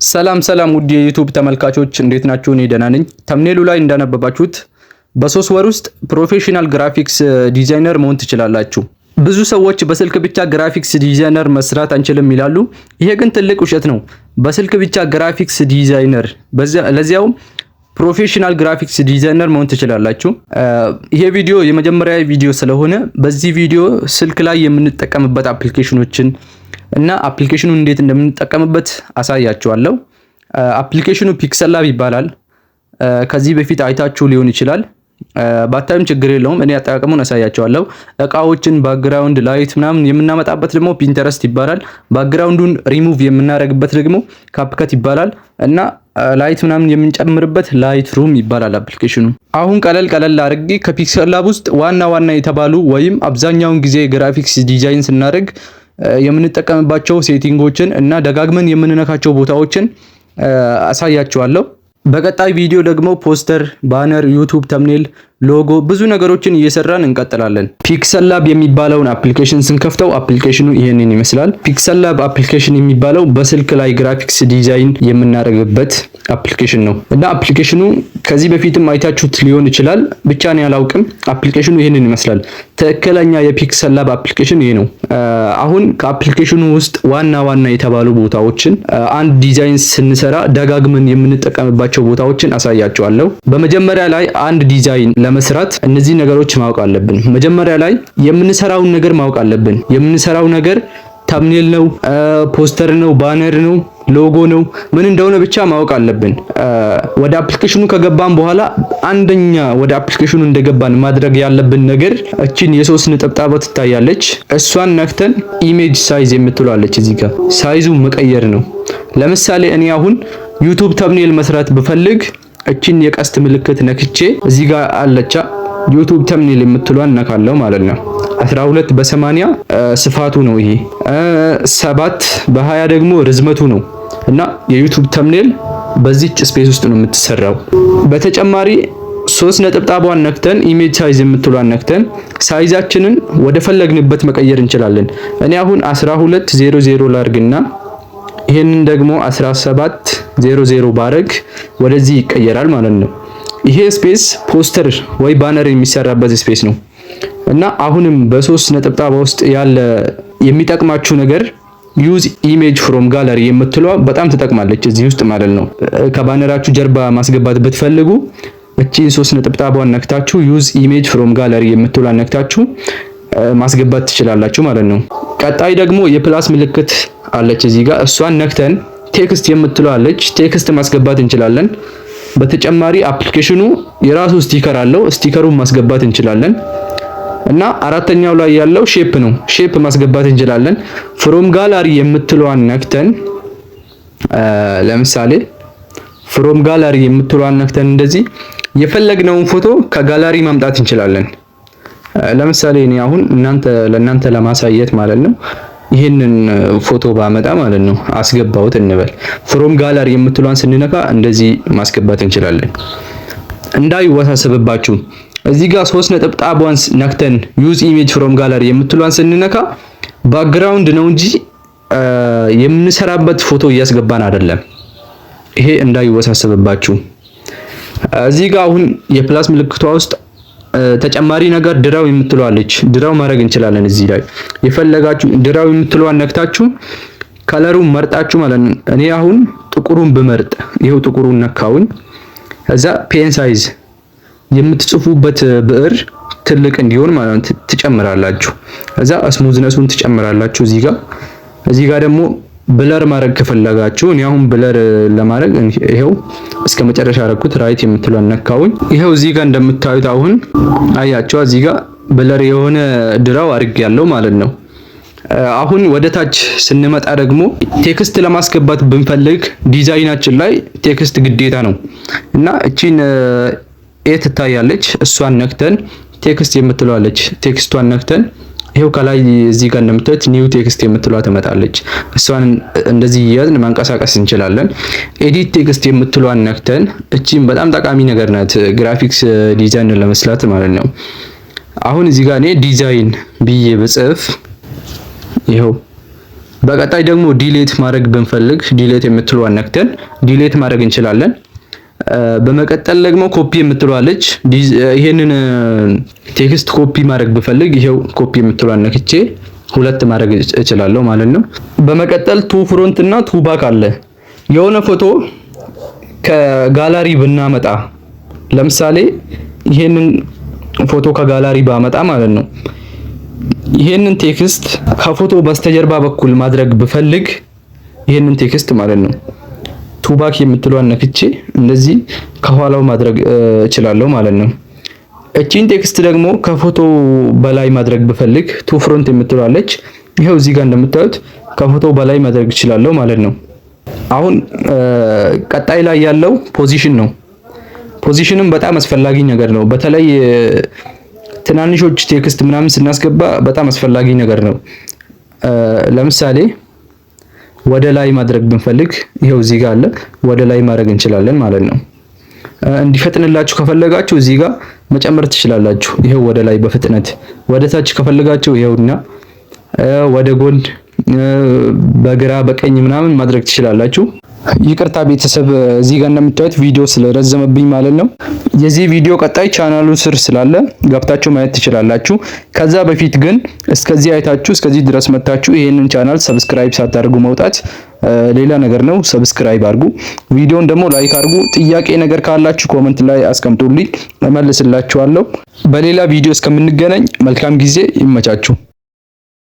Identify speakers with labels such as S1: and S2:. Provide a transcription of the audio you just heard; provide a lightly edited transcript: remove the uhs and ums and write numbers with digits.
S1: ሰላም ሰላም ውድ የ YouTube ተመልካቾች፣ እንዴት ናችሁ? እኔ ደህና ነኝ። Thumbnail ኡ ላይ እንዳነበባችሁት በ3 ወር ውስጥ professional graphics designer መሆን ትችላላችሁ። ብዙ ሰዎች በስልክ ብቻ graphics designer መስራት አንችልም ይላሉ። ይሄ ግን ትልቅ ውሸት ነው። በስልክ ብቻ graphics designer፣ ለዚያውም professional graphics designer መሆን ትችላላችሁ። ይሄ ቪዲዮ የመጀመሪያ ቪዲዮ ስለሆነ በዚህ ቪዲዮ ስልክ ላይ የምንጠቀምበት application ኖችን እና application ኑን እንዴት እንደምንጠቀምበት አሳያችኋለሁ። Application ኑ PixelLab ይባላል። ከዚህ በፊት አይታችሁ ሊሆን ይችላል። ባታዩም ችግር የለውም። እኔ አጠቃቀሙን አሳያችኋለሁ። እቃዎችን፣ background፣ light ምናምን የምናመጣበት ደግሞ Pinterest ይባላል። ባክግራውንዱን ሪሙቭ የምናደርግበት ደግሞ CapCut ይባላል እና light ምናምን የምንጨምርበት Lightroom ይባላል application ኑ። አሁን ቀለል ቀለል አድርጌ ከ PixelLab ውስጥ ዋና ዋና የተባሉ ወይም አብዛኛውን ጊዜ graphics design ስናደርግ የምንጠቀምባቸው setting ኦችን እና ደጋግመን የምንነካቸው ቦታዎችን አሳያችኋለሁ። በቀጣይ ቪዲዮ ደግሞ poster፣ banner፣ YouTube thumbnail፣ logo፣ ብዙ ነገሮችን እየሰራን እንቀጥላለን። PixelLab የሚባለውን application ስንከፍተው application ኑ ይሄንን ይመስላል። PixelLab application የሚባለው በስልክ ላይ graphics design የምናደርግበት application ነው እና application ኑ ከዚህ በፊትም አይታችሁት ሊሆን ይችላል፣ ብቻ እኔ አላውቅም። Application ኑ ይሄንን ይመስላል። ትክክለኛ የ PixelLab application ይሄ ነው። አሁን ከ application ኑ ውስጥ ዋና ዋና የተባሉ ቦታዎችን፣ አንድ ዲዛይን ስንሰራ ደጋግመን የምንጠቀምባቸው ቦታዎችን አሳያችኋለሁ። በመጀመሪያ ላይ አንድ ዲዛይን ለመስራት እነዚህ ነገሮች ማወቅ አለብን። መጀመሪያ ላይ የምንሰራውን ነገር ማወቅ አለብን። የምንሰራው ነገር thumbnail ነው፣ ፖስተር ነው፣ banner ነው፣ ሎጎ ነው፣ ምን እንደሆነ ብቻ ማወቅ አለብን። ወደ application ኑ ከገባን በኋላ አንደኛ ወደ application ኑ እንደገባን ማድረግ ያለብን ነገር እቺን የሶስት ነጠብጣብ ትታያለች። እሷን ነክተን image size የምትለዋ አለች፣ እዚህ ጋር size ኡ መቀየር ነው። ለምሳሌ እኔ አሁን YouTube thumbnail መስራት ብፈልግ እቺን የቀስት ምልክት ነክቼ እዚህ ጋር አለቻ YouTube thumbnail የምትለዋን ነካለው ማለት ነው። 12 በ80 ስፋቱ ነው ይሄ፣ 7 በ20 ደግሞ ርዝመቱ ነው እና የ YouTube thumbnail በዚች space ውስጥ ነው የምትሰራው። በተጨማሪ ሶስት ነጠብጣቧን ነክተን image size የምትሏን ነክተን size ኣችንን ወደ ፈለግንበት መቀየር እንችላለን። እኔ አሁን 1200 ላርግና ይሄንን ደግሞ 1700 ባረግ ወደዚህ ይቀየራል ማለት ነው። ይሄ space poster ወይ banner የሚሰራበት space ነው እና አሁንም በሶስት ነጠብጣብ ውስጥ ያለ የሚጠቅማችሁ ነገር use image from gallery የምትለዋ በጣም ትጠቅማለች እዚህ ውስጥ ማለት ነው። ከ banner ኣችሁ ጀርባ ማስገባት ብትፈልጉ እቺን ሶስት ነጠብጣቧን ነክታችሁ use image from gallery የምትለዋን ነክታችሁ ማስገባት ትችላላችሁ ማለት ነው። ቀጣይ ደግሞ የ plus ምልክት አለች እዚህ ጋር፣ እሷን ነክተን text የምትለዋ አለች፣ text ማስገባት እንችላለን። በተጨማሪ application ኑ የራሱ sticker አለው፣ sticker ኡን ማስገባት እንችላለን። እና አራተኛው ላይ ያለው shape ነው። Shape ማስገባት እንችላለን። From gallery የምትለዋን ነክተን፣ ለምሳሌ from gallery የምትለዋን ነክተን እንደዚህ የፈለግነውን ፎቶ ከጋላሪ ማምጣት እንችላለን። ለምሳሌ እኔ አሁን ለእናንተ ለማሳየት ማለት ነው ይህንን ፎቶ ባመጣ ማለት ነው፣ አስገባሁት እንበል። From gallery የምትሏን ስንነካ እንደዚህ ማስገባት እንችላለን። እንዳይወሳሰብባችሁ እዚህ ጋር ሶስት ነጠብጣቧን ነክተን use image from gallery የምትሏን ስንነካ background ነው እንጂ የምንሰራበት ፎቶ እያስገባን አይደለም። ይሄ እንዳይወሳሰብባችሁ። እዚህ ጋር አሁን የ plus ምልክቷ ውስጥ ተጨማሪ ነገር draw የምትለዋ አለች። Draw ማድረግ እንችላለን። እዚህ ላይ የፈለጋችሁ draw የምትለዋን ነክታችሁ color ኡን መርጣችሁ ማለት ነው። እኔ አሁን ጥቁሩን ብመርጥ ይኸው ጥቁሩን ነካውኝ። ከዛ pen size፣ የምትጽፉበት ብዕር ትልቅ እንዲሆን ማለት ነው ትጨምራላችሁ። ከዛ smoothness ኡን ትጨምራላችሁ እዚህ ጋር ደግሞ blur ማድረግ ከፈለጋችሁ፣ እኔ አሁን blur ለማድረግ ይሄው እስከ መጨረሻ አደረኩት። Right የምትለዋን ነካውኝ። ይሄው እዚህ ጋር እንደምታዩት አሁን አያችሁ፣ እዚህ ጋር blur የሆነ draw አድርጌያለሁ ማለት ነው። አሁን ወደ ታች ስንመጣ ደግሞ text ለማስገባት ብንፈልግ ዲዛይናችን ላይ text ግዴታ ነው እና እቺን A ትታያለች። እሷን ነክተን text የምትለዋ አለች፣ text ኧን ነክተን ይሄው ከላይ እዚህ ጋር እንደምታዩት new text የምትለዋ ትመጣለች። እሷን እንደዚህ እያዝን ማንቀሳቀስ እንችላለን። Edit text የምትለዋን ነክተን፣ እቺም በጣም ጠቃሚ ነገር ናት graphics design ለመስራት ማለት ነው። አሁን እዚህ ጋር እኔ ዲዛይን ብዬ ብጽፍ ይኸው በቀጣይ ደግሞ delete ማድረግ ብንፈልግ delete የምትለዋን ነክተን delete ማድረግ እንችላለን። በመቀጠል ደግሞ ኮፒ የምትለዋለች። ይሄንን text copy ማድረግ ብፈልግ ይሄው ኮፒ የምትለዋን ነክቼ ሁለት ማድረግ እችላለሁ ማለት ነው። በመቀጠል to front እና to back አለ። የሆነ ፎቶ ከጋላሪ ብናመጣ፣ ለምሳሌ ይሄንን ፎቶ ከጋላሪ ባመጣ ማለት ነው፣ ይሄንን text ከፎቶ በስተጀርባ በኩል ማድረግ ብፈልግ ይሄንን text ማለት ነው to back የምትለዋን ነክቼ እንደዚህ ከኋላው ማድረግ እችላለሁ ማለት ነው። እቺን text ደግሞ ከፎቶ በላይ ማድረግ ብፈልግ to front የምትለዋለች። ይኸው እዚህ ጋር እንደምታዩት ከፎቶ በላይ ማድረግ እችላለሁ ማለት ነው። አሁን ቀጣይ ላይ ያለው position ነው። Position ም በጣም አስፈላጊ ነገር ነው። በተለይ ትናንሾች text ምናምን ስናስገባ በጣም አስፈላጊ ነገር ነው። ለምሳሌ ወደ ላይ ማድረግ ብንፈልግ ይኸው እዚህ ጋር አለ፣ ወደ ላይ ማድረግ እንችላለን ማለት ነው። እንዲፈጥንላችሁ ከፈለጋችሁ እዚህ ጋር መጨመር ትችላላችሁ። ይኸው ወደ ላይ በፍጥነት፣ ወደ ታች ከፈለጋችሁ ይኸውና ወደ ጎን፣ በግራ በቀኝ ምናምን ማድረግ ትችላላችሁ። ይቅርታ ቤተሰብ፣ እዚህ ጋር እንደምታዩት ቪዲዮ ስለረዘመብኝ ማለት ነው። የዚህ ቪዲዮ ቀጣይ ቻናሉ ስር ስላለ ገብታችሁ ማየት ትችላላችሁ። ከዛ በፊት ግን እስከዚህ አይታችሁ እስከዚህ ድረስ መጥታችሁ ይሄንን channel subscribe ሳታደርጉ መውጣት ሌላ ነገር ነው። Subscribe አድርጉ፣ ቪዲዮን ደግሞ like አድርጉ። ጥያቄ ነገር ካላችሁ comment ላይ አስቀምጡልኝ፣ እመልስላችኋለሁ። በሌላ ቪዲዮ እስከምንገናኝ መልካም ጊዜ፣ ይመቻችሁ።